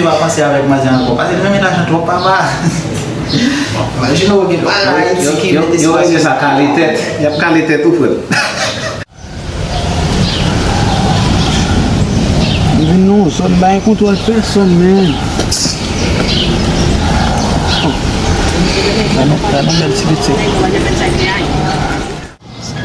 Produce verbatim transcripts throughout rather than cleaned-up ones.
Pa panse avèk manzè ankò. Paske l renmen lajan twòp, papa. Imajine w gen pa Ayiti ki mete sitiyasyon sa. Yo rele sa kale tèt. Y ap kale tèt ou, frè m. M vin nan yon zòn, m pa gen kontwòl pèsòn, men. Gade yon, gade yon bèl ti pitit.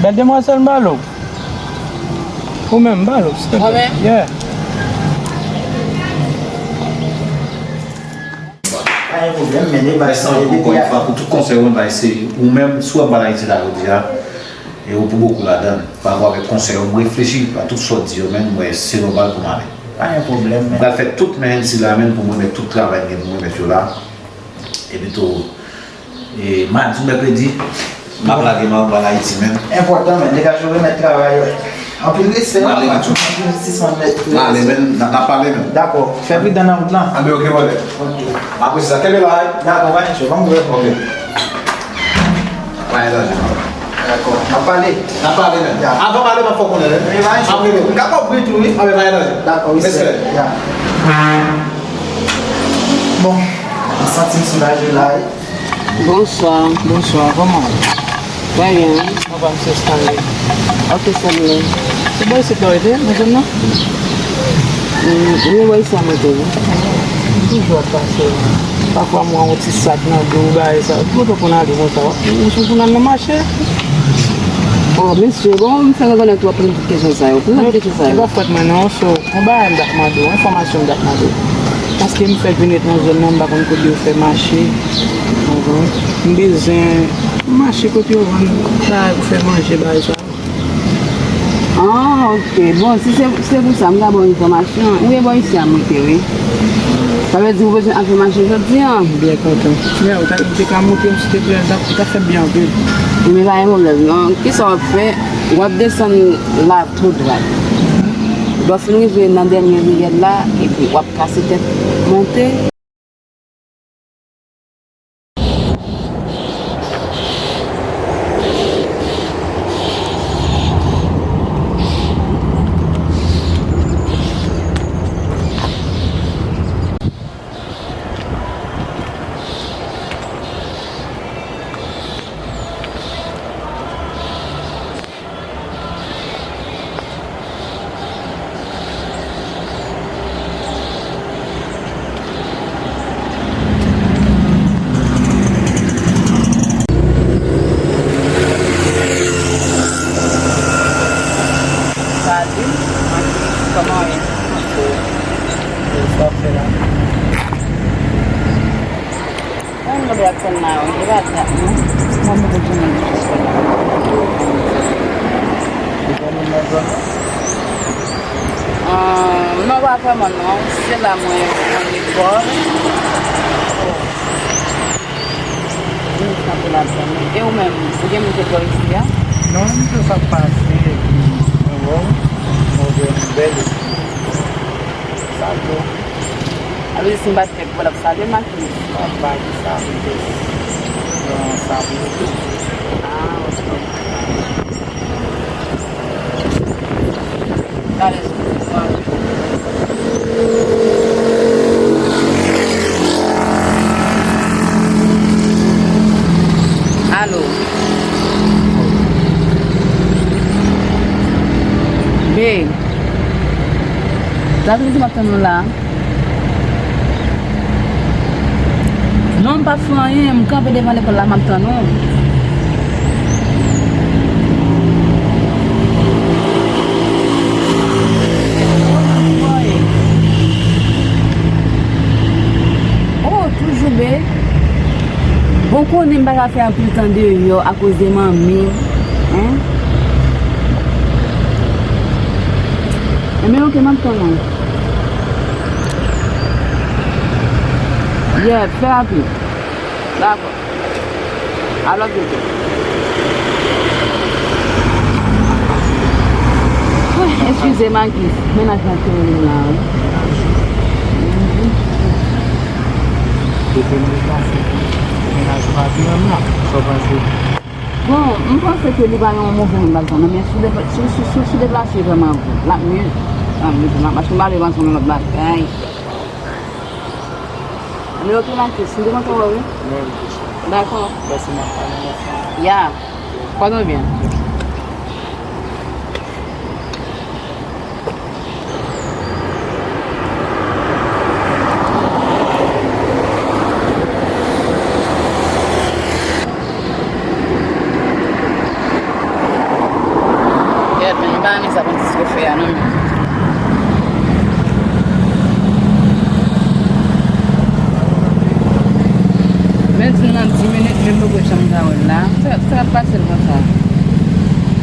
Bèl demwazèl, m ba l ou. Ou menm, m ba l ou, silvouplè. Mwen menm? Yeah. Pa gen pwoblèm, men deba sa, ankò yon fwa, pou tout konsèy ou bay, se ou menm, si w ap ba l Ayiti la jodi a, e ou pou bokou ladan l. Pa rapò avèk konsèy ou, m reflechi a tout sa w di yo, men m wè se nòmal pou m ale. Pa gen pwoblèm, men. M pral fè tout men sila, men pou m remèt tout travay m gen pou m remèt yo la. Epi tou, e, madi, mèkredi, m ap lage m al Ayiti, men. Enpòtan, men. Degaje w, remèt travay, wè. Anpil respè, papa. Anpil jistis, man, men. M ale, men. N a, n a pale, men. Dakò. Fè pridan nan wout lan. Anben, oke, brother. Ok. M apresye sa. Kenbe la, wi. Dakò, pa gen chòk. Ban m wè. Ok. Pa gen danje, non. Dakò. N ap pale. N ap pale, men. Ya. Avan m ale, m ap fè w konnen, men. Wi, pa gen chòk. M ap rele w. M ka konprann tou, wi. Anben, pa gen danje. Dakò, wi, sè. Respè. Ya. Bon, m santi m soulaje la, wi. Bonswa. Bonswa, kòman w ye? Trè byen. Anba, misye Stanley. Ok, Stanley. Se bò isit la w rete, nan zòn nan? Mm, wi, bò isit la m rete, wi. M toujou ap pase. Pafwa, m wè yon ti sak nan do w, bagay sa. Ki kote w konn ale konsa? W ap, w konn al nan mache? Oh, mesye, bon, m fè rekonèt w ap poze m kesyon sa yo. Poze m kesyon sa yo. E pa fòt mwen, non, so, yon bagay m t ap mande w, enfòmasyon m t ap mande w. Paske m fèk vin ret nan zòn nan, m pa konn kote yo fè mache. Konprann? M bezwen mache kote yo vann bagay pou fè manje, bagay sa. Ah, ok. Bon, si se, se pou sa, m ka ba w enfòmasyon. Ou wè bò isi a m rete, wi. Sa vle di ou bezwen al fè mache jodi a? M byen kontan. Frè, ou ta, ou te ka montre m, silteplè, m ta, m ta fè byen anpil. Ebyen, pa gen pwoblèm, non. Kisa w ap fè? W ap desann la tou dwat. Lè w fin rive nan dènye riyèl la, epi w ap kase tèt monte. Salut, Marcus, kòman w ye? Sa w fè la? Mwen mwen ap tann la, wi. E pa trap, non. Mwen mwen tounen. Ou konnen nan zòn nan? Ah, non, pa vrèman, non. Se la mwen, mwen lekòl. Mwen kanpe ladan. E ou menm, ou gen moun ki bò isi a? Non, m jis ap pase, epi mwen wè w, mwen wè w bèl, epi sa tou. Sa vle di si m bat kèk, w ap salye m ak li? Non, m pa di sa, m jis pran sa pou mwen tou. Ah, ok. Gade sou mwen. Alo. Babe. Sa vle di m ap tann ou la. Non, m p ap fè anyen, m kanpe devan lekòl la, m ap tann ou. Oh, toujou, be. Bon, konnen m pa ka fè anpil tan deyò akoz de manmi, en. Enben, ok, m ap tann ou. Yeah, fè rapid. Dakò. I love you too. Eskize, Marcus. Mennaj la te rele m la, wi. Mennaj ou pa pi renmen m la. Sa w panse? Bon, m panse ke li pa yon move moun m pral pran, men si w deplase vrèman, l ap mye. L ap mye, paske m pa vle panse yon lòt bagay. Men ok, Matis, m te kontan wè w, wi. Mwen menm tou, cheri. Dakò. Pase m ap pale ansanm. Ya. Pòte w byen. Kèt, men m pa renmen sa Francisco fè a non, men. Men di nan dis minit, men m poko janm ka wè l la. Sa, sa k ap pase l konsa?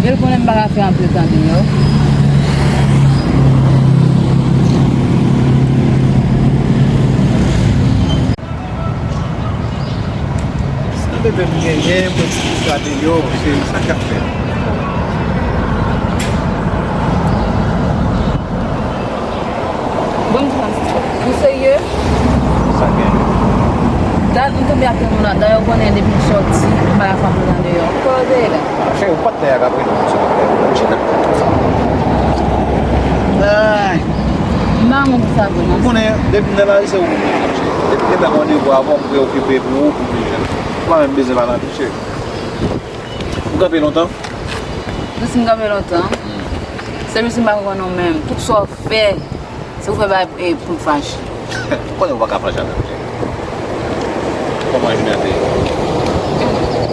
E l konnen m pa ka fè anpil tan deyò. Se nan bebe m genyen, mwen ti kouka deyò, se sa k ap fè. Bon, ou serye? Sa gen? Dat m tonbe ak yon moun la, dayè ou konnen depi m sòti, m pa ka fè anpil tan deyò. Kote w te ye la? Cheri, ou pa t dèyè k ap rele m sou tèlefòn. Chita. Ay. M pa renmen pou sa vre non. Ou konnen, depi m nan lari, se ou m bezwen, cheri. Depi m gentan gen randevou avè w, m preyokipe pou ou, pou m bezwen. Ou pa menm bezwen pale anpil, cheri. Ou kanpe lontan? Wi, si m kanpe lontan. Sèvis m pa konn ou menm. Tout sa w fè, se ou fè bagay, e, pou m fache. Ou konnen ou pa ka fache avè m, cheri. Kòman jounen an te ye?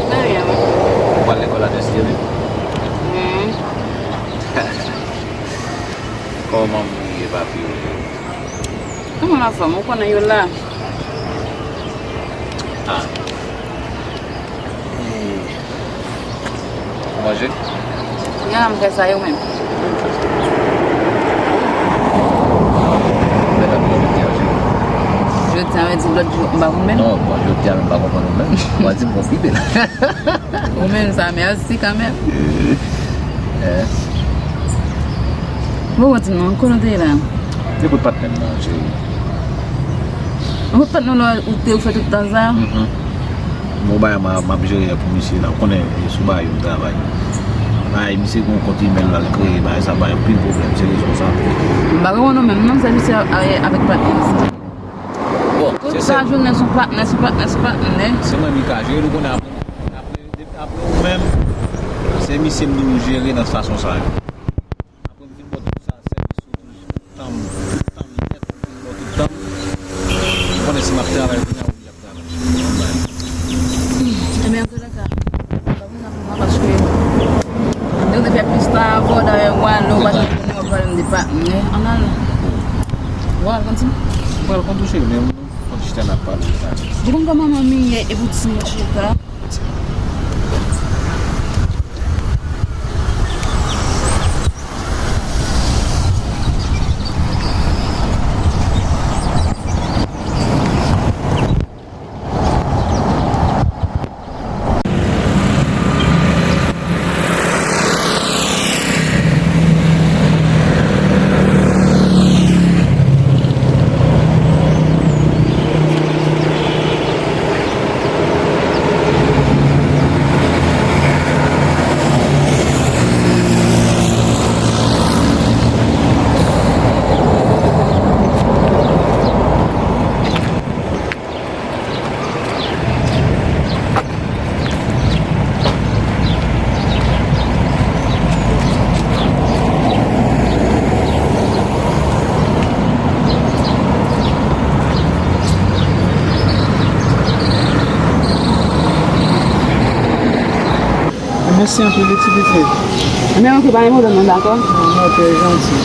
Trè byen, wi. Ou pral lekòl la, tèt sere? Wi. Kòman moun ye, papi yo? Kòman la fanm? Ou konnen yo la. Ah. Eh. Ou manje? Ya, m fè sa yo menm. Mwen la, mwen manje. Jodi a, mwen di lòt jou, m pa konn menm. Non, bon, jodi a, m pa konprann ou menm. Ou pa di m konfime la. Ou menm sa, mèsi kanmenm. Eh. Bon, kontinye, kote w te ye la? Te kot patnè m nan, cheri. Ou patnè w la, ou te, ou fè tout tan sa? Mhm. Bon, bagay m a, m ap jere pou misye la. Ou konnen, e sou bagay yo m travay. Bagay, misye gen yon kont imèl la, l kreye, bagay sa bay anpil pwoblèm, se rezon sa. M pa konprann ou menm, non, se misye a, a, avèk patnè sa. Bon, tout se sa, sèl jounen sou patnè, sou patnè, sou patnè. Se mwen m ka jere, nou konnen apre, apre, apre ou menm, se misye m toujou jere nan fason sa yo. Apre m fin ba w tout sa, sèvis ou toujou, tan m, tan m nèt, m fin ba w tout tan m. Ou konnen si m ap travay, kounye a ou di ap travay. Ebyen, antoulèka, pa vin nan pou mwen paske yo te fè plis tan avè w, dayè, w ale, w pa t konn yo pale m de patnè. Ann al. W al konn ti. W al konn touche, men nou konn chita n ap pale. Ou konn kòman manmi ye, epi w di m chita. Mèsi anpil wi ti pitit. Men ok, pa gen pwoblèm non, dakò? Ok, janti.